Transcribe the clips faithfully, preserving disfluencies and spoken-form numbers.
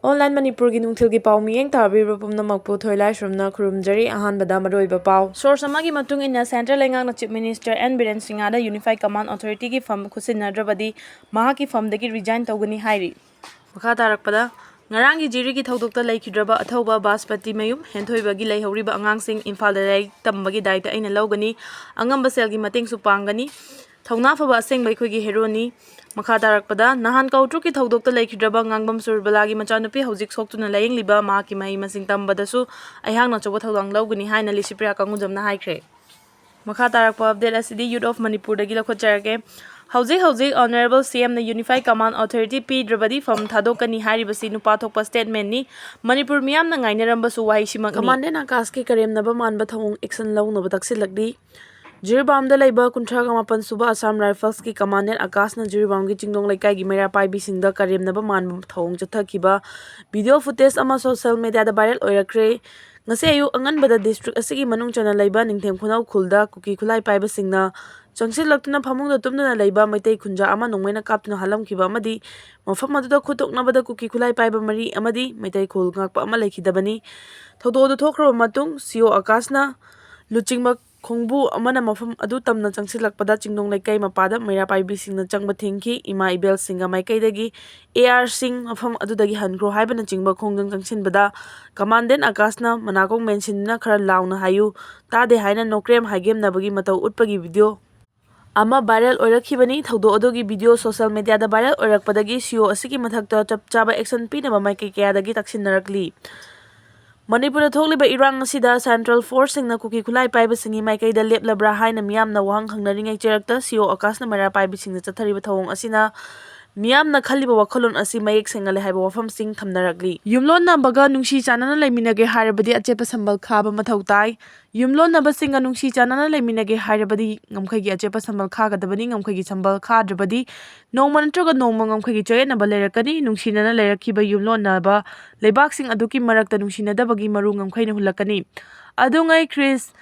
Online ꯃꯅꯤꯄꯨꯔꯒꯤ ꯅꯨꯡꯊꯤꯜꯒꯤ ꯄꯥꯎ ꯃꯤꯠꯌꯦꯡ ꯇꯥꯕꯤꯕ ꯄꯨꯝꯅꯃꯛꯄꯨ ꯊꯣꯏꯂꯥꯏꯁ꯭ꯔꯝꯅ ꯈꯨꯔꯨꯝꯖꯔꯤ꯫ ꯑꯍꯥꯟꯕꯗ ꯃꯔꯨꯑꯣꯏꯕ ꯄꯥꯎ꯫ ꯁꯣꯔꯁ ꯑꯃꯒꯤ ꯃꯇꯨꯡ ꯏꯟꯅ, ꯁꯦꯟꯇ꯭ꯔꯦꯜ ꯂꯩꯉꯥꯛꯅ ꯆꯤꯐ ꯃꯤꯅꯤꯁꯇꯔ ꯑꯦꯟ ꯕꯤꯔꯦꯟ ꯁꯤꯡꯍꯗ ꯌꯨꯅꯤꯐꯥꯏꯗ ꯀꯃꯥꯟ ꯑꯣꯊꯣꯔꯤꯇꯤꯒꯤ ꯐꯝ ꯈꯨꯠꯁꯤꯟꯅꯗ꯭ꯔꯕꯗꯤ ꯃꯍꯥꯛꯀꯤ ꯐꯝꯗꯒꯤ ꯔꯤꯖꯥꯏꯟ ꯇꯧꯒꯅꯤ ꯍꯥꯏꯔꯤ꯫ ꯃꯈꯥ ꯇꯥꯔꯛꯄꯗ, ꯉꯔꯥꯡꯒꯤ ꯖꯤꯔꯤꯒꯤ ꯊꯧꯗꯣꯛꯇ ꯂꯩꯈꯤꯗ꯭ꯔꯕ ꯑꯊꯧꯕ ꯕꯥꯁꯄꯇꯤ ꯃꯌꯨꯝ ꯍꯦꯟꯊꯣꯏꯕꯒꯤ ꯂꯩꯍꯧꯔꯤꯕ ꯑꯉꯥꯡꯁꯤꯡ ꯏꯝꯐꯥꯜꯗ ꯂꯥꯏꯔꯤꯛ ꯇꯝꯕꯒꯤ ꯗꯥꯏꯇ ꯑꯩꯅ ꯂꯧꯒꯅꯤ꯫ ꯑꯉꯝꯕ ꯁꯦꯜꯒꯤ ꯃꯇꯦꯡꯁꯨ ꯄꯥꯡꯒꯅꯤ꯫ ꯊꯧꯅꯥ ꯐꯕ ꯑꯁꯦꯡꯕ ꯑꯩꯈꯣꯏꯒꯤ ꯍꯦꯔꯣꯅꯤ꯫ ꯃꯈꯥ ꯇꯥꯔꯛꯄꯗ, ꯅꯍꯥꯟ ꯀꯧꯇ꯭ꯔꯨꯛꯀꯤ ꯊꯧꯗꯣꯛꯇ ꯂꯩꯈꯤꯗ꯭ꯔꯕ ꯉꯥꯡꯕꯝ ꯁꯨꯔꯕꯂꯥꯒꯤ ꯃꯆꯥꯅꯨꯄꯤ ꯍꯧꯖꯤꯛ ꯁꯣꯛꯇꯨꯅ ꯂꯥꯌꯦꯡꯂꯤꯕ ꯃꯍꯥꯛꯀꯤ ꯃꯍꯩ ꯃꯁꯤꯡ ꯇꯝꯕꯗꯁꯨ ꯑꯩꯍꯥꯛꯅ ꯑꯆꯧꯕ ꯊꯧꯗꯥꯡ ꯂꯧꯒꯅꯤ ꯍꯥꯏꯅ ꯂꯤꯁꯤꯄ꯭ꯔꯤꯌꯥ ꯀꯪꯒꯨꯖꯝꯅ ꯍꯥꯏꯈ꯭ꯔꯦ꯫ ꯃꯈꯥ ꯇꯥꯔꯛꯄ ꯑꯞꯗꯦꯠ ꯑꯁꯤꯗꯤ ꯌꯨꯠ ꯑꯣꯐ ꯃꯅꯤꯄꯨꯔꯗꯒꯤ ꯂꯧꯈꯠꯆꯔꯒꯦ꯫ ꯍꯧꯖꯤꯛ ꯍꯧꯖꯤꯛ ꯑꯣꯅꯔꯦꯕꯜ ꯁꯤ ꯑꯦꯝꯅ ꯌꯨꯅꯤꯐꯥꯏꯗ ꯀꯃꯥꯟ ꯑꯣꯊꯣꯔꯤꯇꯤ ꯄꯤꯗ꯭ꯔꯕꯗꯤ ꯐꯝ ꯊꯥꯗꯣꯛꯀꯅꯤ ꯍꯥꯏꯔꯤꯕꯁꯤ ꯅꯨꯄꯥ ꯊꯣꯛꯄ ꯁ꯭ꯇꯦꯠꯃꯦꯟꯅꯤ꯫ ꯃꯅꯤꯄꯨꯔ ꯃꯤꯌꯥꯝꯅ ꯉꯥꯏꯅꯔꯝꯕꯁꯨ ꯋꯥꯍꯩꯁꯤꯃꯛꯅꯤ꯫ ꯀꯃꯥꯟꯗꯦꯟ ꯑꯀꯥꯁꯀꯤ ꯀꯔꯦꯝꯅꯕ ꯃꯥꯟꯕ ꯊꯧꯑꯣꯡ ꯑꯦꯛꯁꯟ ꯂꯧꯅꯕ ꯇꯛꯁꯤꯜꯂꯛꯂꯤ꯫ ꯖꯤꯔꯤꯕꯥꯝꯗ ꯂꯩꯕ ꯀꯨꯟꯊ꯭ꯔꯥꯒ ꯃꯥꯄꯟ ꯁꯨꯕ ꯑꯁꯥꯝ ꯔꯥꯏꯐꯜꯁꯀꯤ ꯀꯃꯥꯟꯗꯦꯟ ꯑꯀꯥꯁꯅ ꯖꯤꯔꯤꯕꯥꯝꯒꯤ ꯆꯤꯡꯗꯣꯡ ꯂꯩꯀꯥꯏꯒꯤ ꯃꯩꯔꯥ ꯄꯥꯏꯕꯤꯁꯤꯡꯗ ꯀꯔꯦꯝꯅꯕ ꯃꯥꯟꯕ ꯊꯧꯑꯣꯡ ꯆꯠꯊꯈꯤꯕ ꯚꯤꯗꯤꯑꯣ ꯐꯨꯇꯦꯖ ꯑꯃ ꯁꯣꯁꯤꯌꯦꯜ ꯃꯦꯗꯤꯌꯥꯗ ꯚꯥꯏꯔꯦꯜ ꯑꯣꯏꯔꯛꯈ꯭ꯔꯦ꯫ ꯉꯁꯤ ꯑꯌꯨꯛ ꯑꯉꯟꯕꯗ ꯗꯤꯁꯇ꯭ꯔꯤꯛ ꯑꯁꯤꯒꯤ ꯃꯅꯨꯡ ꯆꯟꯅ ꯂꯩꯕ ꯅꯤꯡꯊꯦꯝ ꯈꯨꯅꯧ ꯈꯨꯜꯗ ꯀꯨꯀꯤ ꯈꯨꯠꯂꯥꯏ ꯄꯥꯏꯕꯁꯤꯡꯅ ꯆꯪꯁꯤꯜꯂꯛꯇꯨꯅ ꯐꯃꯨꯡꯗ ꯇꯨꯝꯗꯨꯅ ꯂꯩꯕ ꯃꯩꯇꯩ ꯈꯨꯟꯖꯥ ꯑꯃ ꯅꯣꯡꯃꯩꯅ ꯀꯥꯞꯇꯨꯅ ꯍꯥꯠꯂꯝꯈꯤꯕ ꯑꯃꯗꯤ ꯃꯐꯝ ꯑꯗꯨꯗ ꯈꯨꯠꯇꯣꯛꯅꯕꯗ ꯀꯨꯀꯤ ꯈꯨꯠꯂꯥꯏ ꯄꯥꯏꯕ ꯃꯔꯤ ꯑꯃꯗꯤ ꯃꯩꯇꯩ ꯈꯨꯜ ꯉꯥꯛꯄ ꯑꯃ ꯂꯩꯈꯤꯗꯕꯅꯤ꯫ ꯊꯧꯗꯣꯛ ꯑꯗꯨ ꯊꯣꯛꯈ꯭ꯔꯕ ꯃꯇꯨꯡ ꯁꯤ ꯑꯣ ꯑꯀꯥꯁꯅ ꯂꯨꯆꯤꯡꯕ ꯈꯣꯡꯕꯨ ꯑꯃꯅ ꯃꯐꯝ ꯑꯗꯨ ꯇꯝꯅ ꯆꯪꯁꯤꯜꯂꯛꯄꯗ ꯆꯤꯡꯗꯣꯡ ꯂꯩꯀꯥꯏ ꯃꯄꯥꯗ ꯃꯩꯔꯥ ꯄꯥꯏꯕꯤꯁꯤꯡꯅ ꯆꯪꯕ ꯊꯤꯡꯈꯤ꯫ ꯏꯃꯥ ꯏꯕꯦꯜꯁꯤꯡꯒ ꯃꯥꯏꯀꯩꯗꯒꯤ "ꯑꯦ ꯑꯥꯔꯁꯤꯡ ꯃꯐꯝ ꯑꯗꯨꯗꯒꯤ ꯍꯟꯈ꯭ꯔꯣ" ꯍꯥꯏꯕꯅꯆꯤꯡꯕ ꯈꯣꯡꯖꯪ ꯆꯪꯁꯤꯟꯕꯗ ꯀꯃꯥꯟꯗꯦꯟ ꯑꯀꯥꯁꯅ ꯃꯅꯥꯀꯣꯡ ꯃꯦꯟꯁꯤꯟꯗꯨꯅ "ꯈꯔ ꯂꯥꯎꯅ ꯍꯥꯏꯌꯨ, ꯇꯥꯗꯦ" ꯍꯥꯏꯅ ꯅꯣꯀ꯭ꯔꯦꯝ ꯍꯥꯏꯒꯦꯝꯅꯕꯒꯤ ꯃꯇꯧ ꯎꯠꯄꯒꯤ ꯚꯤꯗꯤꯑꯣ ꯑꯃ ꯚꯥꯏꯔꯦꯜ ꯑꯣꯏꯔꯛꯈꯤꯕꯅꯤ꯫ ꯊꯧꯗꯣꯛ ꯑꯗꯨꯒꯤ ꯚꯤꯗꯤꯑꯣ ꯁꯣꯁꯤꯌꯦꯜ ꯃꯦꯗꯤꯌꯥꯗ ꯚꯥꯏꯔꯦꯜ ꯑꯣꯏꯔꯛꯄꯗꯒꯤ ꯁꯤ ꯑꯣ ꯑꯁꯤꯒꯤ ꯃꯊꯛꯇ ꯆꯞ ꯆꯥꯕ ꯑꯦꯛꯁꯟ ꯄꯤꯅꯕ ꯃꯥꯏꯀꯩ ꯀꯌꯥꯗꯒꯤ ꯇꯛꯁꯤꯟꯅꯔꯛꯂꯤ꯫ ꯃꯅꯤꯄꯨꯔꯗ ꯊꯣꯛꯂꯤꯕ ꯏꯔꯥꯡ ꯑꯁꯤꯗ ꯁꯦꯟꯇ꯭ꯔꯦꯜ ꯐꯣꯔꯁꯁꯤꯡꯅ ꯀꯨꯀꯤ ꯈꯨꯠꯂꯥꯏ ꯄꯥꯏꯕꯁꯤꯡꯒꯤ ꯃꯥꯏꯀꯩꯗ ꯂꯦꯞꯂꯕ꯭ꯔꯥ ꯍꯥꯏꯅ ꯃꯤꯌꯥꯝꯅ ꯋꯥꯍꯪ ꯍꯪꯅꯔꯤꯉꯩ ꯆꯩꯔꯛꯇ ꯁꯤ ꯑꯣ ꯑꯀꯥꯁꯅ ꯃꯩꯔꯥ ꯄꯥꯏꯕꯤꯁꯤꯡꯅ ꯆꯠꯊꯔꯤꯕ ꯊꯧꯑꯣꯡ ꯑꯁꯤꯅ ꯃꯤꯌꯥꯝꯅ ꯈꯜꯂꯤꯕ ꯋꯥꯈꯜꯂꯣꯟ ꯑꯁꯤ ꯃꯌꯦꯛ ꯁꯦꯡꯍꯜꯂꯦ ꯍꯥꯏꯕ ꯋꯥꯐꯝꯁꯤꯡ ꯊꯝꯅꯔꯛꯂꯤ꯫ ꯌꯨꯝꯂꯣꯟꯅꯕꯒ ꯅꯨꯡꯁꯤ ꯆꯥꯟꯅꯅ ꯂꯩꯃꯤꯟꯅꯒꯦ ꯍꯥꯏꯔꯕꯗꯤ ꯑꯆꯦꯠꯄ ꯁꯝꯕꯜ ꯈꯥꯕ ꯃꯊꯧ ꯇꯥꯏ꯫ ꯌꯨꯝꯂꯣꯟꯅꯕꯁꯤꯡꯒ ꯅꯨꯡꯁꯤ ꯆꯥꯟꯅꯅ ꯂꯩꯃꯤꯟꯅꯒꯦ ꯍꯥꯏꯔꯕꯗꯤ ꯉꯝꯈꯩꯒꯤ ꯑꯆꯦꯠꯄ ꯁꯝꯕꯜ ꯈꯥꯒꯗꯕꯅꯤ꯫ ꯉꯝꯈꯩꯒꯤ ꯁꯝꯕꯜ ꯈꯥꯗ꯭ꯔꯕꯗꯤ ꯅꯣꯡꯃ ꯅꯠꯇ꯭ꯔꯒ ꯅꯣꯡꯃ ꯉꯝꯈꯩꯒꯤ ꯆꯌꯦꯠꯅꯕ ꯂꯩꯔꯛꯀꯅꯤ꯫ ꯅꯨꯡꯁꯤꯅꯅ ꯂꯩꯔꯛꯈꯤꯕ ꯌꯨꯝꯂꯣꯟꯅꯕ ꯂꯩꯕꯥꯛꯁꯤꯡ ꯑꯗꯨꯒꯤ ꯃꯔꯛꯇ ꯅꯨꯡꯁꯤꯅꯗꯕꯒꯤ ꯃꯔꯨ ꯉꯝꯈꯩꯅ ꯍꯨꯜꯂꯛꯀꯅꯤ꯫ ꯑꯗꯨꯉꯩ ꯈ꯭ꯔꯤꯁ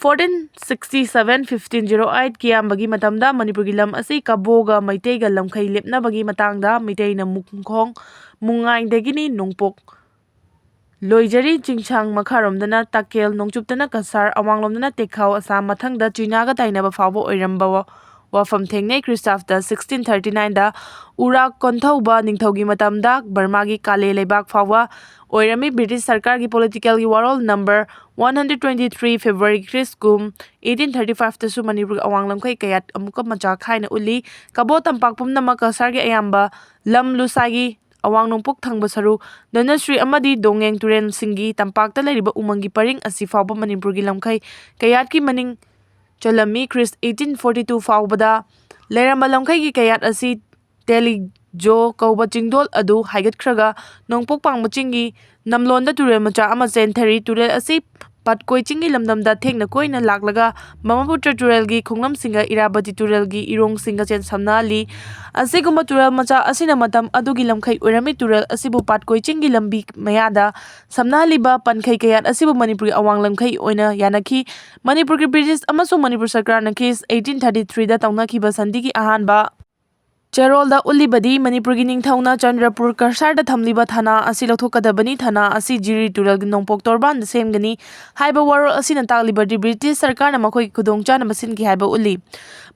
fourteen sixty seven fifteen zero eight ꯀꯤꯌꯥꯝꯕꯒꯤ ꯃꯇꯝꯗ ꯃꯅꯤꯄꯨꯔꯒꯤ ꯂꯝ ꯑꯁꯤ ꯀꯕꯣꯒ ꯃꯩꯇꯩꯒ ꯂꯝꯈꯩ ꯂꯦꯞꯅꯕꯒꯤ ꯃꯇꯥꯡꯗ ꯃꯩꯇꯩꯅ ꯃꯨꯡꯈꯣꯡ ꯃꯨꯉꯥꯏꯗꯒꯤꯅꯤ ꯅꯣꯡꯄꯣꯛ ꯂꯣꯏꯖꯔꯤ ꯆꯤꯡꯁꯥꯡ, ꯃꯈꯥꯔꯣꯝꯗꯅ ꯇꯥꯀꯦꯜ, ꯅꯣꯡꯆꯨꯞꯇꯅ ꯀꯁꯥꯔ, ꯑꯋꯥꯡꯂꯣꯝꯗꯅ ꯇꯦꯈꯥꯎ ꯑꯁꯥꯝ, ꯃꯊꯪꯗ ꯆꯤꯅꯥꯒ ꯇꯥꯏꯅꯕ ꯐꯥꯎꯕ ꯑꯣꯏꯔꯝꯕ ꯋꯥ-, ꯋꯥꯐꯝ ꯊꯦꯡꯅꯩ꯫ ꯈ꯭ꯔꯤꯁꯇꯥꯕꯗ ꯁꯤꯛꯁꯇꯤꯟ ꯊꯥꯔꯇꯤ ꯅꯥꯏꯟꯗ ꯎꯔꯥꯛ ꯀꯣꯟꯊꯧꯕ ꯅꯤꯡꯊꯧꯒꯤ ꯃꯇꯝꯗ ꯕꯔꯃꯥꯒꯤ ꯀꯥꯂꯦ ꯂꯩꯕꯥꯛ ꯐꯥꯎꯕ ꯑꯣꯏꯔꯝꯃꯤ꯫ ꯕ꯭ꯔꯤꯇꯤꯁ ꯁꯔꯀꯥꯔꯒꯤ ꯄꯣꯂꯤꯇꯤꯀꯦꯜꯒꯤ ꯋꯥꯔꯣꯜ number one hundred twenty three February ꯈ꯭ꯔꯤꯁ ꯀꯨꯝ ꯑꯩꯠꯇꯤꯟ ꯊꯥꯔꯇꯤ ꯐꯥꯏꯚꯇꯁꯨ ꯃꯅꯤꯄꯨꯔꯒꯤ ꯑꯋꯥꯡ ꯂꯝꯈꯩ ꯀꯌꯥꯠ ꯑꯃꯨꯛꯀ ꯃꯆꯥ ꯈꯥꯏꯅ ꯎꯠꯂꯤ꯫ ꯀꯕꯣ ꯇꯝꯄꯥꯛ ꯄꯨꯝꯅꯃꯛ ꯀꯁꯥꯔꯒꯤ ꯑꯌꯥꯝꯕ ꯂꯝ ꯂꯨꯁꯥꯒꯤ ꯑꯋꯥꯡ ꯅꯣꯡꯄꯣꯛ ꯊꯪꯕ ꯁꯔꯨꯛ, ꯙꯅꯁ꯭ꯔꯤ ꯑꯃꯗꯤ ꯗꯣꯡꯌꯦꯡ ꯇꯨꯔꯦꯜꯁꯤꯡꯒꯤ ꯇꯝꯄꯥꯛꯇ ꯂꯩꯔꯤꯕ ꯎꯃꯪꯒꯤ ꯄꯔꯤꯡ ꯑꯁꯤ ꯐꯥꯎꯕ ꯃꯅꯤꯄꯨꯔꯒꯤ ꯂꯝꯈꯩ ꯀꯌꯥꯠꯀꯤ ꯃꯅꯤꯡ ꯆꯜꯂꯝꯃꯤ꯫ ꯈ꯭ꯔꯤꯁ ꯑꯩꯠꯇꯤꯟ ꯐꯣꯔꯇꯤ ꯇꯨ ꯐꯥꯎꯕꯗ ꯂꯩꯔꯝꯕ ꯂꯝꯈꯩꯒꯤ ꯀꯌꯥꯠ ꯑꯁꯤ ꯇꯦꯂꯤꯖꯣ ꯀꯧꯕ ꯆꯤꯡꯗꯣꯜ ꯑꯗꯨ ꯍꯥꯏꯒꯠꯈ꯭ꯔꯒ ꯅꯣꯡꯄꯣꯛ ꯄꯥꯡꯕ ꯆꯤꯡꯒꯤ ꯅꯝꯂꯣꯟꯗ ꯇꯨꯔꯦꯜ ꯃꯆꯥ ꯑꯃ ꯆꯦꯟꯊꯔꯤ꯫ ꯇꯨꯔꯦꯜ ꯑꯁꯤ ꯄꯥꯠꯀꯣꯏ ꯆꯤꯡꯒꯤ ꯂꯝꯗꯝꯗ ꯊꯦꯡꯅ ꯀꯣꯏꯅ ꯂꯥꯛꯂꯒ ꯕ꯭ꯔꯍꯃꯄꯨꯇ꯭ꯔ ꯇꯨꯔꯦꯜꯒꯤ ꯈꯣꯡꯂꯝꯁꯤꯡꯒ ꯏꯔꯥꯕꯇꯤ ꯇꯨꯔꯦꯜꯒꯤ ꯏꯔꯣꯡꯁꯤꯡꯒ ꯆꯦꯟꯁꯝꯅꯍꯜꯂꯤ꯫ ꯑꯁꯤꯒꯨꯝꯕ ꯇꯨꯔꯦꯜ ꯃꯆꯥ ꯑꯁꯤꯅ ꯃꯇꯝ ꯑꯗꯨꯒꯤ ꯂꯝꯈꯩ ꯑꯣꯏꯔꯝꯃꯤ꯫ ꯇꯨꯔꯦꯜ ꯑꯁꯤꯕꯨ ꯄꯥꯠꯀꯣꯏ ꯆꯤꯡꯒꯤ ꯂꯝꯕꯤ ꯃꯌꯥꯗ ꯁꯝꯅꯍꯜꯂꯤꯕ ꯄꯟꯈꯩ ꯀꯌꯥꯠ ꯑꯁꯤꯕꯨ ꯃꯅꯤꯄꯨꯔꯒꯤ ꯑꯋꯥꯡ ꯂꯝꯈꯩ ꯑꯣꯏꯅ ꯌꯥꯅꯈꯤ꯫ ꯃꯅꯤꯄꯨꯔꯒꯤ ꯕ꯭ꯔꯤꯇꯤꯁ ꯑꯃꯁꯨꯡ ꯃꯅꯤꯄꯨꯔ ꯁꯔꯀꯥꯔꯅ ꯈ꯭ꯔꯤꯁ ꯑꯩꯠꯇꯤꯟ ꯊꯥꯔꯇꯤ ꯊ꯭ꯔꯤꯗ ꯇꯧꯅꯈꯤꯕ ꯁꯟꯙꯤꯒꯤ ꯑꯍꯥꯟꯕ ꯆꯦꯔꯣꯜꯗ ꯎꯠꯂꯤꯕꯗꯤ ꯃꯅꯤꯄꯨꯔꯒꯤ ꯅꯤꯡꯊꯧꯅ ꯆꯟꯗ꯭ꯔꯄꯨꯔ ꯀꯁꯥꯔꯗ ꯊꯝꯂꯤꯕ ꯊꯅꯥ ꯑꯁꯤ ꯂꯧꯊꯣꯛꯀꯗꯕꯅꯤ꯫ ꯊꯅꯥ ꯑꯁꯤ ꯖꯤꯔꯤ ꯇꯨꯔꯦꯜꯒꯤ ꯅꯣꯡꯄꯣꯛ ꯇꯣꯔꯕꯥꯟꯗ ꯁꯦꯝꯒꯅꯤ ꯍꯥꯏꯕ ꯋꯥꯔꯣꯜ ꯑꯁꯤꯅ ꯇꯥꯛꯂꯤꯕꯗꯤ ꯕ꯭ꯔꯤꯇꯤꯁ ꯁꯔꯀꯥꯔꯅ ꯃꯈꯣꯏꯒꯤ ꯈꯨꯗꯣꯡꯆꯥꯅꯕ ꯁꯤꯟꯈꯤ ꯍꯥꯏꯕ ꯎꯠꯂꯤ꯫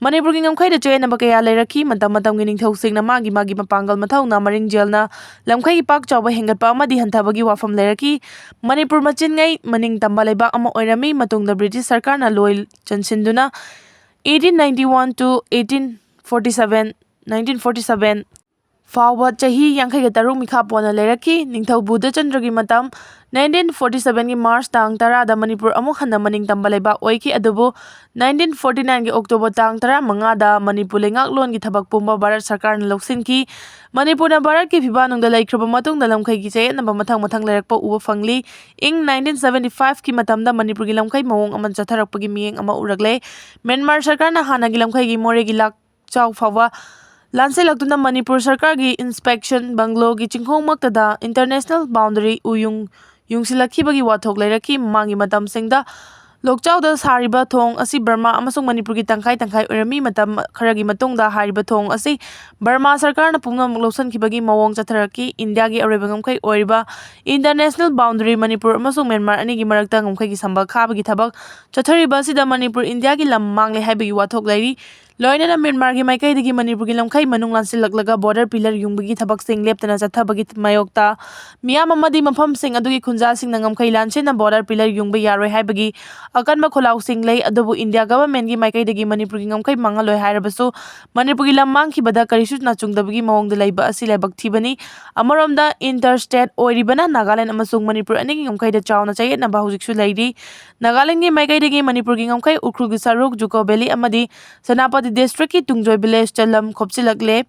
ꯃꯅꯤꯄꯨꯔꯒꯤ ꯉꯝꯈꯩꯗ ꯆꯌꯦꯠꯅꯕ ꯀꯌꯥ ꯂꯩꯔꯛꯈꯤ꯫ ꯃꯇꯝ ꯃꯇꯝꯒꯤ ꯅꯤꯡꯊꯧꯁꯤꯡꯅ ꯃꯥꯒꯤ ꯃꯥꯒꯤ ꯃꯄꯥꯡꯒꯜ ꯃꯊꯧꯅ ꯃꯔꯤꯡꯖꯦꯜꯅ ꯂꯝꯈꯩꯒꯤ ꯄꯥꯛ ꯆꯥꯎꯕ ꯍꯦꯟꯒꯠꯄ ꯑꯃꯗꯤ ꯍꯟꯊꯕꯒꯤ ꯋꯥꯐꯝ ꯂꯩꯔꯛꯈꯤ꯫ ꯃꯅꯤꯄꯨꯔ ꯃꯆꯤꯟꯉꯩ ꯃꯅꯤꯡ ꯇꯝꯕ ꯂꯩꯕꯥꯛ ꯑꯃ ꯑꯣꯏꯔꯝꯃꯤ꯫ ꯃꯇꯨꯡꯗ ꯕ꯭ꯔꯤꯇꯤꯁ ꯁꯔꯀꯥꯔꯅ ꯂꯣꯏ ꯆꯟꯁꯤꯟꯗꯨꯅ eighteen ninety one to eighteen forty seven, nineteen forty seven ꯐꯥꯎꯕ ꯆꯍꯤ ꯌꯥꯡꯈꯩꯒ ꯇꯔꯨꯛ ꯃꯤꯈꯥ ꯄꯣꯟꯅ ꯂꯩꯔꯛꯈꯤ꯫ ꯅꯤꯡꯊꯧ ꯕꯨꯙꯆꯟꯗ꯭ꯔꯒꯤ ꯃꯇꯝ nineteen forty sevenꯒꯤ ꯃꯥꯔꯆ ꯇꯥꯡ ꯇꯔꯥꯗ ꯃꯅꯤꯄꯨꯔ ꯑꯃꯨꯛ ꯍꯟꯅ ꯃꯅꯤꯡ ꯇꯝꯕ ꯂꯩꯕꯥꯛ ꯑꯣꯏꯈꯤ꯫ ꯑꯗꯨꯕꯨ nineteen forty nineꯒꯤ ꯑꯣꯛꯇꯣꯕꯔ ꯇꯥꯡ ꯇꯔꯥꯃꯉꯥꯗ ꯃꯅꯤꯄꯨꯔ ꯂꯩꯉꯥꯛꯂꯣꯟꯒꯤ ꯊꯕꯛ ꯄꯨꯝꯕ ꯚꯥꯔꯠ ꯁꯔꯀꯥꯔꯅ ꯂꯧꯁꯤꯟꯈꯤ꯫ ꯃꯅꯤꯄꯨꯔꯅ ꯚꯥꯔꯠꯀꯤ ꯐꯤꯕꯥꯛꯅꯨꯡꯗ ꯂꯩꯈ꯭ꯔꯕ ꯃꯇꯨꯡꯗ ꯂꯝꯈꯩꯒꯤ ꯆꯌꯦꯠꯅꯕ ꯃꯊꯪ ꯃꯊꯪ ꯂꯩꯔꯛꯄ ꯎꯕ ꯐꯪꯂꯤ꯫ ꯏꯪ nineteen seventy fiveꯀꯤ ꯃꯇꯝꯗ ꯃꯅꯤꯄꯨꯔꯒꯤ ꯂꯝꯈꯩ ꯃꯑꯣꯡ ꯑꯃ ꯆꯠꯊꯔꯛꯄꯒꯤ ꯃꯤꯠꯌꯦꯡ ꯑꯃ ꯎꯔꯛꯂꯦ꯫ ꯃ꯭ꯌꯥꯟꯃꯥꯔ ꯁꯔꯀꯥꯔꯅ ꯍꯥꯟꯅꯒꯤ ꯂꯝꯈꯩꯒꯤ ꯃꯣꯔꯦꯒꯤ ꯂꯥꯛ ꯆꯥꯎ ꯐꯥꯎꯕ ꯂꯥꯟꯁꯤꯜꯂꯛꯇꯨꯅ ꯃꯅꯤꯄꯨꯔ ꯁꯔꯀꯥꯔꯒꯤ inspection bungalow ꯒꯤ ꯆꯤꯡꯈꯣꯡꯃꯛꯇꯗ international boundary ꯎꯌꯨꯡ ꯌꯨꯡꯁꯤꯜꯂꯛꯈꯤꯕꯒꯤ ꯋꯥꯊꯣꯛ ꯂꯩꯔꯛꯈꯤ꯫ ꯃꯃꯥꯡꯒꯤ ꯃꯇꯝꯁꯤꯡꯗ ꯂꯣꯛꯆꯥꯎꯗ ꯁꯥꯔꯤꯕ ꯊꯣꯡ ꯑꯁꯤ ꯕꯔꯃꯥ ꯑꯃꯁꯨꯡ ꯃꯅꯤꯄꯨꯔꯒꯤ ꯇꯪꯈꯥꯏ ꯇꯪꯈꯥꯏ ꯑꯣꯏꯔꯝꯃꯤ꯫ ꯃꯇꯝ ꯈꯔꯒꯤ ꯃꯇꯨꯡꯗ ꯍꯥꯏꯔꯤꯕ ꯊꯣꯡ ꯑꯁꯤ ꯕꯔꯃꯥ ꯁꯔꯀꯥꯔꯅ ꯄꯨꯝꯅꯃꯛ ꯂꯧꯁꯤꯟꯈꯤꯕꯒꯤ ꯃꯑꯣꯡ ꯆꯠꯊꯔꯛꯈꯤ꯫ ꯏꯟꯗꯤꯌꯥꯒꯤ ꯑꯔꯣꯏꯕ ꯉꯝꯈꯩ ꯑꯣꯏꯔꯤꯕ international boundary ꯃꯅꯤꯄꯨꯔ ꯑꯃꯁꯨꯡ ꯃ꯭ꯌꯥꯟꯃꯥꯔ ꯑꯅꯤꯒꯤ ꯃꯔꯛꯇ ꯉꯝꯈꯩꯒꯤ ꯁꯝꯕꯜ ꯈꯥꯕꯒꯤ ꯊꯕꯛ ꯆꯠꯊꯔꯤꯕ ꯑꯁꯤꯗ ꯃꯅꯤꯄꯨꯔ ꯏꯟꯗꯤꯌꯥꯒꯤ ꯂꯝ ꯃꯥꯡꯂꯦ ꯍꯥꯏꯕꯒꯤ ꯋꯥꯊꯣꯛ ꯂꯩꯔꯤ꯫ ꯂꯣꯏꯅꯅ ꯃ꯭ꯌꯥꯟꯃꯥꯔꯒꯤ ꯃꯥꯏꯀꯩꯗꯒꯤ ꯃꯅꯤꯄꯨꯔꯒꯤ ꯂꯝꯈꯩ ꯃꯅꯨꯡ ꯂꯥꯟꯁꯤꯜꯂꯛꯂꯒ border pillar ꯌꯨꯡꯕꯒꯤ ꯊꯕꯛꯁꯤꯡ ꯂꯦꯞꯇꯅ ꯆꯠꯊꯕꯒꯤ ꯃꯥꯌꯣꯛꯇ ꯃꯤꯌꯥꯝ ꯑꯃꯗꯤ ꯃꯐꯝꯁꯤꯡ ꯑꯗꯨꯒꯤ ꯈꯨꯟꯖꯥꯁꯤꯡꯅ ꯉꯝꯈꯩ ꯂꯥꯟꯁꯤꯟꯅ border pillar ꯌꯨꯡꯕ ꯌꯥꯔꯣꯏ ꯍꯥꯏꯕꯒꯤ ꯑꯀꯟꯕ ꯈꯣꯜꯂꯥꯎꯁꯤꯡ ꯂꯩ꯫ ꯑꯗꯨꯕꯨ ꯏꯟꯗꯤꯌꯥ governmentꯀꯤ ꯃꯥꯏꯀꯩꯗꯒꯤ ꯃꯅꯤꯄꯨꯔꯒꯤ ꯉꯝꯈꯩ ꯃꯥꯡꯍꯜꯂꯣꯏ ꯍꯥꯏꯔꯕꯁꯨ ꯃꯅꯤꯄꯨꯔꯒꯤ ꯂꯝ ꯃꯥꯡꯈꯤꯕꯗ ꯀꯔꯤꯁꯨ ꯅꯥꯆꯨꯡꯗꯕꯒꯤ ꯃꯑꯣꯡꯗ ꯂꯩꯕ ꯑꯁꯤ ꯂꯥꯏꯕꯛ ꯊꯤꯕꯅꯤ꯫ ꯑꯃꯔꯣꯝꯗ interstate ꯑꯣꯏꯔꯤꯕꯅ ꯅꯥꯒꯥꯂꯦꯟ ꯑꯃꯁꯨꯡ ꯃꯅꯤꯄꯨꯔ ꯑꯅꯤꯒꯤ ꯉꯝꯈꯩꯗ ꯆꯥꯎꯅ ꯆꯌꯦꯠꯅꯕ ꯍꯧꯖꯤꯛꯁꯨ ꯂꯩꯔꯤ꯫ ꯅꯥꯒꯥꯂꯦꯟꯒꯤ ꯃꯥꯏꯀꯩꯗꯒꯤ ꯃꯅꯤꯄꯨꯔꯒꯤ ꯉꯝꯈꯩ ꯎꯈ꯭ꯔꯨꯜꯒꯤ ꯁꯔꯨꯛ, ꯖꯨꯀꯣ valley ꯑꯃꯗꯤ ꯁꯦꯅꯥꯄꯇꯤ districtꯀꯤ ꯇꯨꯡꯖꯣꯏ village ꯆꯂꯝ ꯈꯣꯞꯆꯤꯜꯂꯛꯂꯦ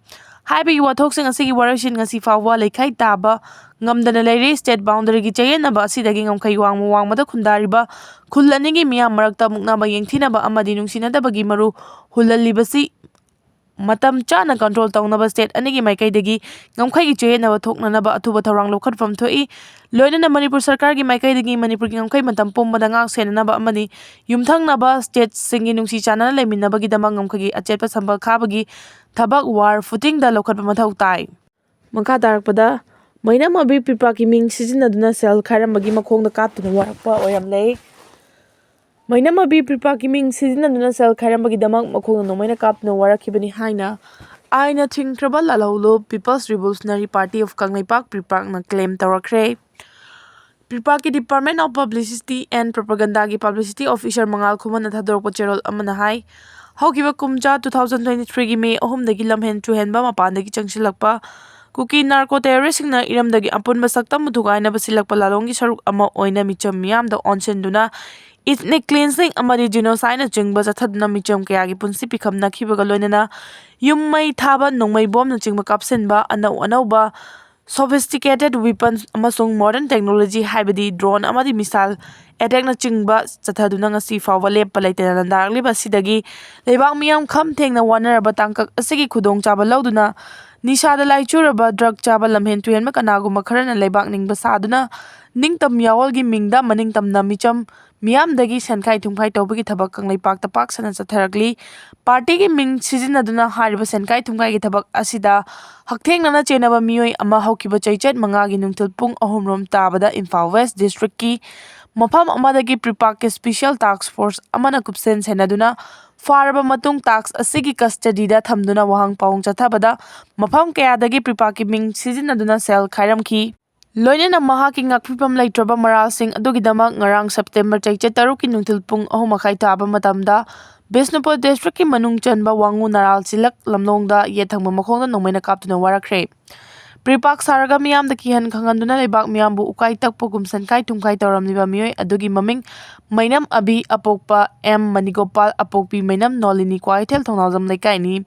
ꯍꯥꯏꯕꯒꯤ ꯋꯥꯊꯣꯛꯁꯤꯡ ꯑꯁꯤꯒꯤ ꯋꯥꯔꯣꯏꯁꯤꯟ ꯉꯁꯤ ꯐꯥꯎꯕ ꯂꯩꯈꯥꯏ ꯇꯥꯕ ꯉꯝꯗꯅ ꯂꯩꯔꯤ꯫ State boundaryꯒꯤ ꯆꯌꯦꯠꯅꯕ ꯑꯁꯤꯗꯒꯤ ꯉꯝꯈꯩ ꯋꯥꯡꯃ ꯋꯥꯡꯃꯗ ꯈꯨꯟꯗꯥꯔꯤꯕ ꯈꯨꯜ ꯑꯅꯤꯒꯤ ꯃꯤꯌꯥꯝ ꯃꯔꯛꯇ ꯃꯨꯛꯅꯕ, ꯌꯦꯡꯊꯤꯅꯕ ꯑꯃꯗꯤ ꯅꯨꯡꯁꯤꯅꯗꯕꯒꯤ ꯃꯔꯨ ꯍꯨꯜꯍꯜꯂꯤꯕꯁꯤ ꯃꯇꯝ ꯆꯥꯅ control ꯇꯧꯅꯕ state ꯑꯅꯤꯒꯤ ꯃꯥꯏꯀꯩꯗꯒꯤ ꯉꯝꯈꯩꯒꯤ ꯆꯌꯦꯠꯅꯕ ꯊꯣꯛꯅꯅꯕ ꯑꯊꯨꯕ ꯊꯧꯔꯥꯡ ꯂꯧꯈꯠꯐꯝ ꯊꯣꯛꯏ꯫ ꯂꯣꯏꯅꯅ ꯃꯅꯤꯄꯨꯔ ꯁꯔꯀꯥꯔꯒꯤ ꯃꯥꯏꯀꯩꯗꯒꯤ ꯃꯅꯤꯄꯨꯔꯒꯤ ꯉꯝꯈꯩ ꯃꯇꯝ ꯄꯨꯝꯕꯗ ꯉꯥꯛ ꯁꯦꯟꯅꯅꯕ ꯑꯃꯗꯤ ꯌꯨꯝꯊꯪꯅꯕ stateꯁꯤꯡꯒꯤ ꯅꯨꯡꯁꯤ ꯆꯥꯟꯅꯅ ꯂꯩꯃꯤꯟꯅꯕꯒꯤꯗꯃꯛ ꯉꯝꯈꯩꯒꯤ ꯑꯆꯦꯠꯄ ꯁꯝꯕꯜ ꯈꯥꯕꯒꯤ ꯊꯕꯛ war footingꯗ ꯂꯧꯈꯠꯄ ꯃꯊꯧ ꯇꯥꯏ꯫ ꯃꯈꯥ ꯇꯥꯔꯛꯄꯗ, ꯃꯩꯅꯝ ꯑꯕꯤ ꯄ꯭ꯔꯤꯄꯥꯛꯀꯤ ꯃꯤꯡ ꯁꯤꯖꯤꯟꯅꯗꯨꯅ ꯁꯦꯜ ꯈꯥꯏꯔꯝꯕꯒꯤ ꯃꯈꯣꯡꯗ ꯀꯥꯞꯇꯨꯅ ꯋꯥꯔꯛꯄ ꯑꯣꯏꯔꯝꯂꯦ꯫ ꯃꯩꯅꯝ ꯑꯕꯤ ꯄ꯭ꯔꯤꯄꯥꯛꯀꯤ ꯃꯤꯡ ꯁꯤꯖꯤꯟꯅꯗꯨꯅ ꯁꯦꯜ ꯈꯥꯏꯔꯝꯕꯒꯤꯗꯃꯛ ꯃꯈꯣꯡꯗ ꯅꯣꯡꯃꯩꯅ ꯀꯥꯞꯇꯨꯅ ꯋꯥꯔꯛꯈꯤꯕꯅꯤ ꯍꯥꯏꯅ ꯑꯥꯏꯅ ꯊꯤꯡꯈ꯭ꯔꯕ ꯂꯥꯜꯍꯧꯂꯨꯞ People's Revolutionary Party of Kangleipak ꯄ꯭ꯔꯤꯄꯥꯛꯅ claim ꯇꯧꯔꯛꯈ꯭ꯔꯦ꯫ ꯄ꯭ꯔꯤꯄꯥꯛꯀꯤ Department of Publicity and Propagandaꯒꯤ publicity officer ꯃꯉꯥꯜ ꯈꯨꯃꯟꯅ ꯊꯥꯗꯣꯔꯛꯄ ꯆꯦꯔꯣꯜ ꯑꯃꯅ ꯍꯥꯏ, ꯍꯧꯈꯤꯕ ꯀꯨꯝꯖꯥ two thousand twenty threeꯒꯤ May ꯑꯍꯨꯝꯗꯒꯤ ꯂꯝꯍꯦꯟ ꯇꯨꯍꯦꯟꯕ ꯃꯄꯥꯟꯗꯒꯤ ꯆꯪꯁꯤꯜꯂꯛꯄ ꯀꯨꯀꯤ narco terroristꯁꯤꯡꯅ ꯏꯔꯝꯗꯒꯤ ꯑꯄꯨꯟꯕ ꯁꯛꯇꯝ ꯊꯨꯒꯥꯏꯅꯕ ꯁꯤꯜꯂꯛꯄ ꯂꯥꯂꯣꯡꯒꯤ ꯁꯔꯨꯛ ꯑꯃ ꯑꯣꯏꯅ ꯃꯤꯆꯝ ꯃꯤꯌꯥꯝꯗ ꯑꯣꯟꯁꯤꯟꯗꯨꯅ ethnic cleansing ꯑꯃꯗꯤ genocideꯅꯆꯤꯡꯕ ꯆꯠꯊꯗꯨꯅ ꯃꯤꯆꯝ ꯀꯌꯥꯒꯤ ꯄꯨꯟꯁꯤ ꯄꯤꯈꯝꯅꯈꯤꯕꯒ ꯂꯣꯏꯅꯅ ꯌꯨꯝ ꯃꯩ ꯊꯥꯕ, ꯅꯣꯡꯃꯩ ꯕꯣꯝꯅꯆꯤꯡꯕ ꯀꯥꯞꯁꯤꯟꯕ, ꯑꯅꯧ ꯑꯅꯧꯕ sophisticated weapons ꯑꯃꯁꯨꯡ modern technology ꯍꯥꯏꯕꯗꯤ drone ꯑꯃꯗꯤ missile attackꯅꯆꯤꯡꯕ ꯆꯠꯊꯗꯨꯅ ꯉꯁꯤ ꯐꯥꯎꯕ ꯂꯦꯞꯄ ꯂꯩꯇꯅ ꯂꯥꯟꯗꯥꯔꯛꯂꯤꯕ ꯑꯁꯤꯗꯒꯤ ꯂꯩꯕꯥꯛ ꯃꯤꯌꯥꯝ ꯈꯝ ꯊꯦꯡꯅ ꯋꯥꯅꯔꯕ ꯇꯥꯡꯀꯛ ꯑꯁꯤꯒꯤ ꯈꯨꯗꯣꯡꯆꯥꯕ ꯂꯧꯗꯨꯅ ꯅꯤꯁꯥꯗ ꯂꯥꯏꯆꯨꯔꯕ drug ꯆꯥꯕ ꯂꯝꯍꯦꯟ ꯇꯨꯍꯦꯟꯕ ꯀꯅꯥꯒꯨꯝꯕ ꯈꯔꯅ ꯂꯩꯕꯥꯛ ꯅꯤꯡꯕ ꯁꯥꯗꯨꯅ ꯅꯤꯡꯇꯝ ꯌꯥꯑꯣꯜꯒꯤ ꯃꯤꯡꯗ ꯃꯅꯤꯡꯇꯝꯅ ꯃꯤꯆꯝ ꯃꯤꯌꯥꯝꯗꯒꯤ ꯁꯦꯟꯈꯥꯏ ꯊꯨꯝꯈꯥꯏ ꯇꯧꯕꯒꯤ ꯊꯕꯛ ꯀꯪꯂꯩꯄꯥꯛꯇ ꯄꯥꯛ ꯁꯟꯅ ꯆꯠꯊꯔꯛꯂꯤ꯫ ꯄꯥꯔꯇꯤꯒꯤ ꯃꯤꯡ ꯁꯤꯖꯤꯟꯅꯗꯨꯅ ꯍꯥꯏꯔꯤꯕ ꯁꯦꯟꯈꯥꯏ ꯊꯨꯝꯈꯥꯏꯒꯤ ꯊꯕꯛ ꯑꯁꯤꯗ ꯍꯛꯊꯦꯡꯅꯅ ꯆꯦꯟꯅꯕ ꯃꯤꯑꯣꯏ ꯑꯃ ꯍꯧꯈꯤꯕ ꯆꯩꯆꯠ ꯃꯉꯥꯒꯤ ꯅꯨꯡꯊꯤꯜ ꯄꯨꯡ ꯑꯍꯨꯝ ꯔꯣꯝ ꯇꯥꯕꯗ ꯏꯝꯐꯥꯜ ꯋꯦꯁ ꯗꯤꯁꯇ꯭ꯔꯤꯛꯀꯤ ꯃꯐꯝ ꯑꯃꯗꯒꯤ ꯄ꯭ꯔꯤꯄꯥꯛꯀꯤ ꯁ꯭ꯄꯤꯁꯦꯜ ꯇꯥꯛꯁ ꯐꯣꯔꯁ ꯑꯃꯅ ꯀꯨꯞꯁꯦꯟ ꯁꯦꯟꯅꯗꯨꯅ ꯐꯥꯔꯕ ꯃꯇꯨꯡ, ꯇꯥꯛꯁ ꯑꯁꯤꯒꯤ ꯀꯁꯇꯗꯤꯗ ꯊꯝꯗꯨꯅ ꯋꯥꯍꯪ ꯄꯥꯎꯍꯪ ꯆꯠꯊꯕꯗ ꯃꯐꯝ ꯀꯌꯥꯗꯒꯤ ꯄ꯭ꯔꯤꯄꯥꯛꯀꯤ ꯃꯤꯡ ꯁꯤꯖꯤꯟꯅꯗꯨꯅ ꯁꯦꯜ ꯈꯥꯏꯔꯝꯈꯤ꯫ ꯂꯣꯏꯅꯅ ꯃꯍꯥꯛꯀꯤ ꯉꯥꯛꯄꯤꯐꯝ ꯂꯩꯇ꯭ꯔꯕ ꯃꯔꯥꯜꯁꯤꯡ ꯑꯗꯨꯒꯤꯗꯃꯛ ꯉꯔꯥꯡ ꯁꯦꯞꯇꯦꯝꯕꯔ ꯆꯩꯆꯠ ꯇꯔꯨꯛꯀꯤ ꯅꯨꯡꯊꯤꯜ ꯄꯨꯡ ꯑꯍꯨꯝ ꯃꯈꯥꯏ ꯇꯥꯕ ꯃꯇꯝꯗ ꯕꯤꯁꯅꯨꯄꯨꯔ ꯗꯤꯁꯇ꯭ꯔꯤꯛꯀꯤ ꯃꯅꯨꯡ ꯆꯟꯕ ꯋꯥꯉꯨ ꯅꯔꯥꯜ ꯆꯤꯂꯛ ꯂꯝꯂꯣꯡꯗ ꯌꯦꯠ ꯊꯪꯕ ꯃꯈꯣꯡꯗ ꯅꯣꯡꯃꯩꯅ ꯀꯥꯞꯇꯨꯅ ꯋꯥꯔꯛꯈ꯭ꯔꯦ꯫ ꯄ꯭ꯔꯤꯄꯥꯛ ꯁꯥꯔꯒ ꯃꯤꯌꯥꯝꯗ ꯀꯤꯍꯟ ꯈꯪꯍꯟꯗꯨꯅ ꯂꯩꯕꯥꯛ ꯃꯤꯌꯥꯝꯕꯨ ꯎꯀꯥꯏ ꯇꯛꯄꯒꯨꯝ ꯁꯦꯟꯈꯥꯏ ꯊꯨꯝꯈꯥꯏ ꯇꯧꯔꯝꯂꯤꯕ ꯃꯤꯑꯣꯏ ꯑꯗꯨꯒꯤ ꯃꯃꯤꯡ ꯃꯩꯅꯝ ꯑꯕꯤ, ꯑꯄꯣꯛꯄ ꯑꯦꯝ ꯃꯅꯤꯒꯣꯄꯥꯜ, ꯑꯄꯣꯛꯄꯤ ꯃꯩꯅꯝ, ꯅꯣꯂꯤꯅꯤ, ꯀ꯭ꯋꯥꯀꯩꯊꯦꯜ ꯊꯣꯡꯅꯥꯎꯖꯝ ꯂꯩꯀꯥꯏꯅꯤ꯫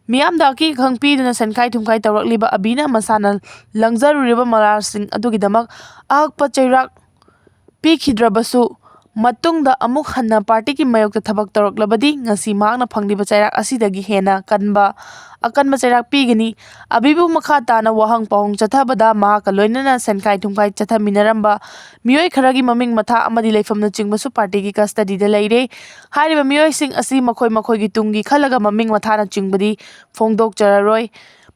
ꯃꯤꯌꯥꯝꯗ ꯑꯀꯤ ꯑꯈꯪ ꯄꯤꯗꯨꯅ ꯁꯦꯟꯈꯥꯏ ꯊꯨꯝꯈꯥꯏ ꯇꯧꯔꯛꯂꯤꯕ ꯑꯕꯤꯅ ꯃꯁꯥꯅ ꯂꯪꯖꯔꯨꯔꯤꯕ ꯃꯔꯥꯜꯁꯤꯡ ꯑꯗꯨꯒꯤꯗꯃꯛ ꯑꯍꯛꯄ ꯆꯩꯔꯥꯛ ꯄꯤꯈꯤꯗ꯭ꯔꯕꯁꯨ, ꯃꯇꯨꯡꯗ ꯑꯃꯨꯛ ꯍꯟꯅ ꯄꯥꯔꯇꯤꯒꯤ ꯃꯥꯌꯣꯛꯇ ꯊꯕꯛ ꯇꯧꯔꯛꯂꯕꯗꯤ ꯉꯁꯤ ꯃꯍꯥꯛꯅ ꯐꯪꯂꯤꯕ ꯆꯩꯔꯥꯛ ꯑꯁꯤꯗꯒꯤ ꯍꯦꯟꯅ ꯀꯟꯕ ꯑꯀꯟꯕ ꯆꯩꯔꯥꯛ ꯄꯤꯒꯅꯤ꯫ ꯑꯕꯤꯕꯨ ꯃꯈꯥ ꯇꯥꯅ ꯋꯥꯍꯪ ꯄꯥꯎꯍꯪ ꯆꯠꯊꯕꯗ ꯃꯍꯥꯛꯀ ꯂꯣꯏꯅꯅ ꯁꯦꯟꯈꯥꯏ ꯊꯨꯝꯈꯥꯏ ꯆꯠꯊꯃꯤꯟꯅꯔꯝꯕ ꯃꯤꯑꯣꯏ ꯈꯔꯒꯤ ꯃꯃꯤꯡ ꯃꯊꯥ ꯑꯃꯗꯤ ꯂꯩꯐꯝꯅꯆꯤꯡꯕꯁꯨ ꯄꯥꯔꯇꯤꯒꯤ ꯀꯁꯇꯗꯤꯗ ꯂꯩꯔꯦ꯫ ꯍꯥꯏꯔꯤꯕ ꯃꯤꯑꯣꯏꯁꯤꯡ ꯑꯁꯤ ꯃꯈꯣꯏ ꯃꯈꯣꯏꯒꯤ ꯇꯨꯡꯒꯤ ꯈꯜꯂꯒ ꯃꯃꯤꯡ ꯃꯊꯥꯅꯆꯤꯡꯕꯗꯤ ꯐꯣꯡꯗꯣꯛꯆꯔꯔꯣꯏ꯫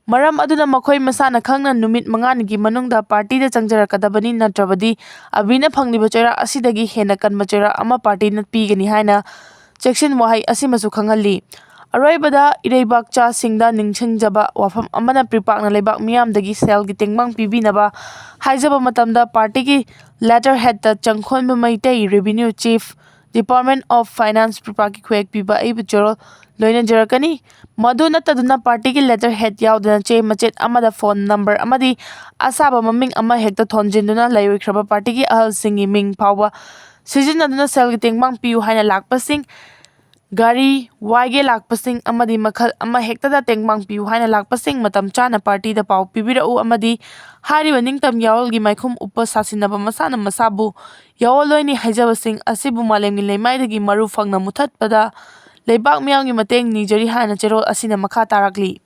ꯃꯔꯝ ꯑꯗꯨꯅ ꯃꯈꯣꯏ ꯃꯁꯥꯅ ꯈꯪꯅ ꯅꯨꯃꯤꯠ ꯃꯉꯥꯅꯤꯒꯤ ꯃꯅꯨꯡꯗ ꯄꯥꯔꯇꯤꯗ ꯆꯪꯖꯔꯛꯀꯗꯕꯅꯤ, ꯅꯠꯇ꯭ꯔꯕꯗꯤ ꯑꯕꯤꯅ ꯐꯪꯂꯤꯕ ꯆꯩꯔꯥꯛ ꯑꯁꯤꯗꯒꯤ ꯍꯦꯟꯅ ꯀꯟꯕ ꯆꯩꯔꯥꯛ ꯑꯃ ꯄꯥꯔꯇꯤꯅ ꯄꯤꯒꯅꯤ ꯍꯥꯏꯅ ꯆꯦꯛꯁꯤꯟ ꯋꯥꯍꯩ ꯑꯁꯤꯃꯁꯨ ꯈꯪꯍꯜꯂꯤ꯫ ꯑꯔꯣꯏꯕꯗ ꯏꯔꯩꯕꯥꯛꯆꯥꯁꯤꯡꯗ ꯅꯤꯡꯁꯤꯡꯖꯕ ꯋꯥꯐꯝ ꯑꯃꯅ, ꯄ꯭ꯔꯤꯄꯥꯛꯅ ꯂꯩꯕꯥꯛ ꯃꯤꯌꯥꯝꯗꯒꯤ ꯁꯦꯜꯒꯤ ꯇꯦꯡꯕꯥꯡ ꯄꯤꯕꯤꯅꯕ ꯍꯥꯏꯖꯕ ꯃꯇꯝꯗ ꯄꯥꯔꯇꯤꯒꯤ ꯂꯦꯇꯔ ꯍꯦꯗꯇ ꯆꯪꯈꯣꯟꯕ ꯃꯩꯇꯩ, revenue chief, department of finance, ꯄ꯭ꯔꯤꯄꯥꯛꯀꯤ ꯈꯨꯌꯦꯛ ꯄꯤꯕ ꯑꯩꯕꯨ ꯆꯦꯔꯣꯜ ꯂꯣꯏꯅꯖꯔꯛꯀꯅꯤ꯫ ꯃꯗꯨ ꯅꯠꯇꯗꯨꯅ ꯄꯥꯔꯇꯤꯒꯤ ꯂꯦꯇꯔ ꯍꯦꯗ ꯌꯥꯎꯗꯅ ꯆꯦ ꯃꯆꯦꯠ ꯑꯃꯗ ꯐꯣꯟ ꯅꯝꯕꯔ ꯑꯃꯗꯤ ꯑꯁꯥꯕ ꯃꯃꯤꯡ ꯑꯃ ꯍꯦꯛꯇ ꯊꯣꯟꯖꯤꯟꯗꯨꯅ ꯂꯩꯔꯣꯏꯈ꯭ꯔꯕ ꯄꯥꯔꯇꯤꯒꯤ ꯑꯍꯜꯁꯤꯡꯒꯤ ꯃꯤꯡ ꯐꯥꯎꯕ ꯁꯤꯖꯤꯟꯅꯗꯨꯅ ꯁꯦꯜꯒꯤ ꯇꯦꯡꯕꯥꯡ ꯄꯤꯌꯨ ꯍꯥꯏꯅ ꯂꯥꯛꯄꯁꯤꯡ, ꯒꯥꯔꯤ ꯋꯥꯏꯒꯦ ꯂꯥꯛꯄꯁꯤꯡ ꯑꯃꯗꯤ ꯃꯈꯜ ꯑꯃ ꯍꯦꯛꯇꯗ ꯇꯦꯡꯕꯥꯡ ꯄꯤꯌꯨ ꯍꯥꯏꯅ ꯂꯥꯛꯄꯁꯤꯡ ꯃꯇꯝ ꯆꯥꯅ ꯄꯥꯔꯇꯤꯗ ꯄꯥꯎ ꯄꯤꯕꯤꯔꯛꯎ ꯑꯃꯗꯤ ꯍꯥꯏꯔꯤꯕ ꯅꯤꯡꯇꯝ ꯌꯥꯑꯣꯜꯒꯤ ꯃꯥꯏꯈꯨꯝ ꯎꯞꯄ ꯁꯥꯁꯤꯟꯅꯕ ꯃꯁꯥꯅ ꯃꯁꯥꯕꯨ ꯌꯥꯑꯣꯜꯂꯣꯏꯅꯤ ꯍꯥꯏꯖꯕꯁꯤꯡ ꯑꯁꯤꯕꯨ ꯃꯥꯂꯦꯝꯒꯤ ꯂꯩꯃꯥꯏꯗꯒꯤ ꯃꯔꯨ ꯐꯪꯅ ꯃꯨꯊꯠꯄꯗ ꯂꯩꯕꯥꯛ ꯃꯤꯌꯥꯝꯒꯤ ꯃꯇꯦꯡ ꯅꯤꯖꯔꯤ ꯍꯥꯏꯅ ꯆꯦꯔꯣꯜ ꯑꯁꯤꯅ ꯃꯈꯥ ꯇꯥꯔꯛꯂꯤ꯫